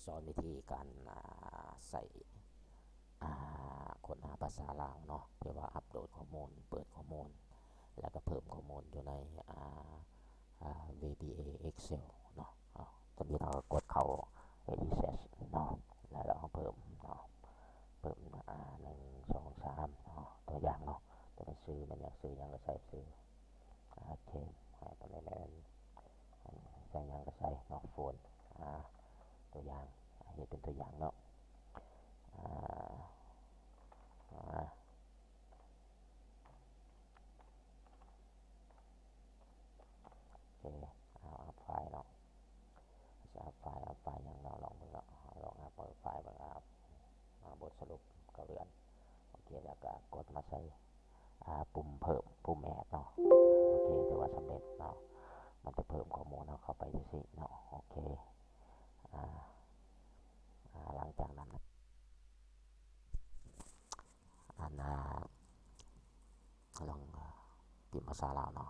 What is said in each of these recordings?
ສອນວິທີການ ອ່າ ໃຊ້ ອ່າ ຄົ້ນຫາພາສາລາວເນາະ ທີ່ວ່າອັບໂຫຼດຂໍ້ມູນ, ເປີດຂໍ້ມູນ ແລ້ວກໍເພີ່ມຂໍ້ມູນຢູ່ໃນ ອ່າ ອ່າ VBA Excel ເນາະ. ເອົາ ຕົວນີ້ເຮົາກໍກົດເຂົ້າ Edit Search ເນາະ ແລ້ວເຮົາເພີ່ມເນາະ ເພີ່ມ ອ່າ ໜຶ່ງ ສອງ ສາມ ເນາະ ຕົວຢ່າງເນາະ. ຕົວໜັງສືແມ່ນຫຍັງ ຊື່ຫຍັງກໍໃສ່ຊື່ ໂອເຄ ໃຫ້ຕົວນີ້ແມ່ນ ໃສ່ຫຍັງກໍໃສ່ເນາະ ໂຟນ ອ່າ ຕົວຢ່າງ ເຮັດເປັນຕົວຢ່າງເນາະ ອ່າ ອ່າ ໂອເຄ ເອົາ ອັບໄຟລ໌ເນາະ ຊິອັບໄຟລ໌ ອັບໄຟລ໌ຫຍັງເນາະ ລອງເບິ່ງເນາະ ລອງອັບເປີດໄຟລ໌ເບິ່ງ ອັບ ອ່າ ບົດສະຫຼຸບເກົ້າເດືອນ ໂອເຄ ແລ້ວກໍກົດມາໃສ່ ອ່າ ປຸ່ມເພີ່ມ ປຸ່ມ Add ເນາະ ໂອເຄ ຖືວ່າສຳເລັດເນາະ ມັນຈະເພີ່ມຂໍ້ມູນເຮົາເຂົ້າໄປຈັ່ງຊີ້ເນາະ ໂອເຄ ອ່າ ອ່າ ຫຼັງຈາກນັ້ນ ອັນ ອ່າ ລອງ ອ່າ ພິມພາສາລາວເນາະ.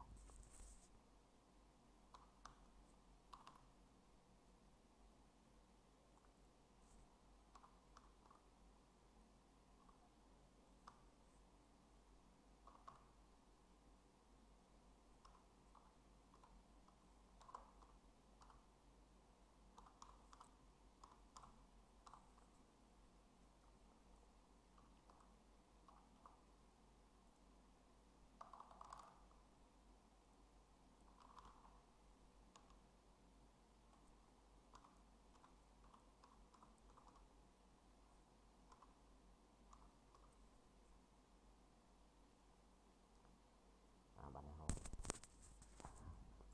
ອ່າ ບາດນີ້ເຮົາ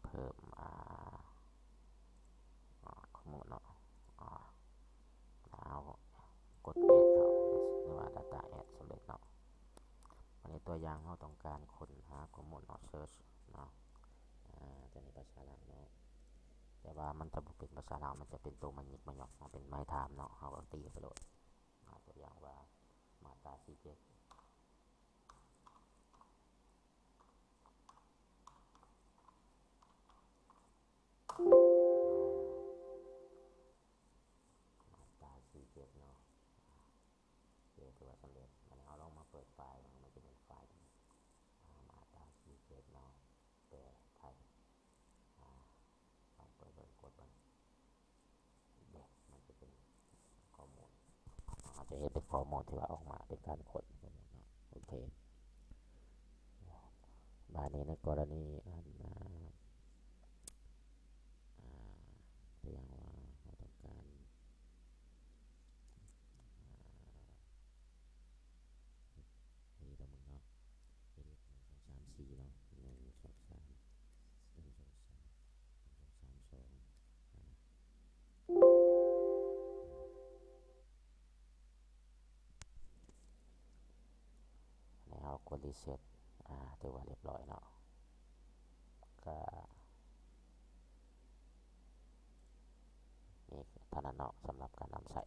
ເພີ່ມ ອ່າ ອ່າ ຂໍ້ມູນເນາະ ອ່າ ແລ້ວເຮົາກົດ Add ເນາະ ຫຼືວ່າ Data Add ສຳເລັດເນາະ. ບາດນີ້ຕົວຢ່າງເຮົາຕ້ອງການຄົ້ນຫາຂໍ້ມູນເນາະ Search ເນາະ ອ່າ ຕົວນີ້ພາສາລາວເນາະ ແຕ່ວ່າມັນຈະບໍ່ເປັນພາສາລາວ ມັນຈະເປັນໂຕມາຍິກມາຫຍອກເນາະ ເປັນໄມ້ຖາມເນາະ ເຮົາກໍຕີໄປໂລດ ອ່າ ຕົວຢ່າງວ່າ ມາດຕາ ສີ່ ເຈັດ ມາດຕາ ສີ່ ເຈັດ ເນາະ ໂອເຄ ຖືວ່າສຳເລັດ. ບາດນີ້ເຮົາລອງມາເປີດໄຟລ໌ເບິ່ງ ມັນຈະເປັນໄຟລ໌ທີ່ ອ່າ ມາດຕາ ສີ່ ເຈັດ ເນາະ ແປໄທ ອ່າ ລອງເປີດເບິ່ງ ກົດເບິ່ງ ເດ ມັນຈະເປັນຂໍ້ມູນ ເຮົາຈະເຫັນເປັນຂໍ້ມູນທີ່ວ່າອອກມາເປັນການຄົ້ນຂໍ້ມູນເນາະ ໂອເຄ. ບາດນີ້ໃນກໍລະນີອັນ ອ່າ ອ່າ ຕົວຢ່າງວ່າເຮົາຕ້ອງການ ອ່າ Edit ເບິ່ງເນາະ Edit ໜຶ່ງ ສອງ ສາມ ສີ່ ເນາະ ໜຶ່ງ ສອງ ສາມ ໜຶ່ງ ສອງ ສາມ ໜຶ່ງ ສອງ ສາມ ສອງ ອ່າ ແລ້ວເຮົາກົດ Reset ອ່າ ຖືວ່າລຽບຮ້ອຍເນາະ ກະມີເທົ່ານັ້ນເນາະ ສຳລັບການນຳໃຊ້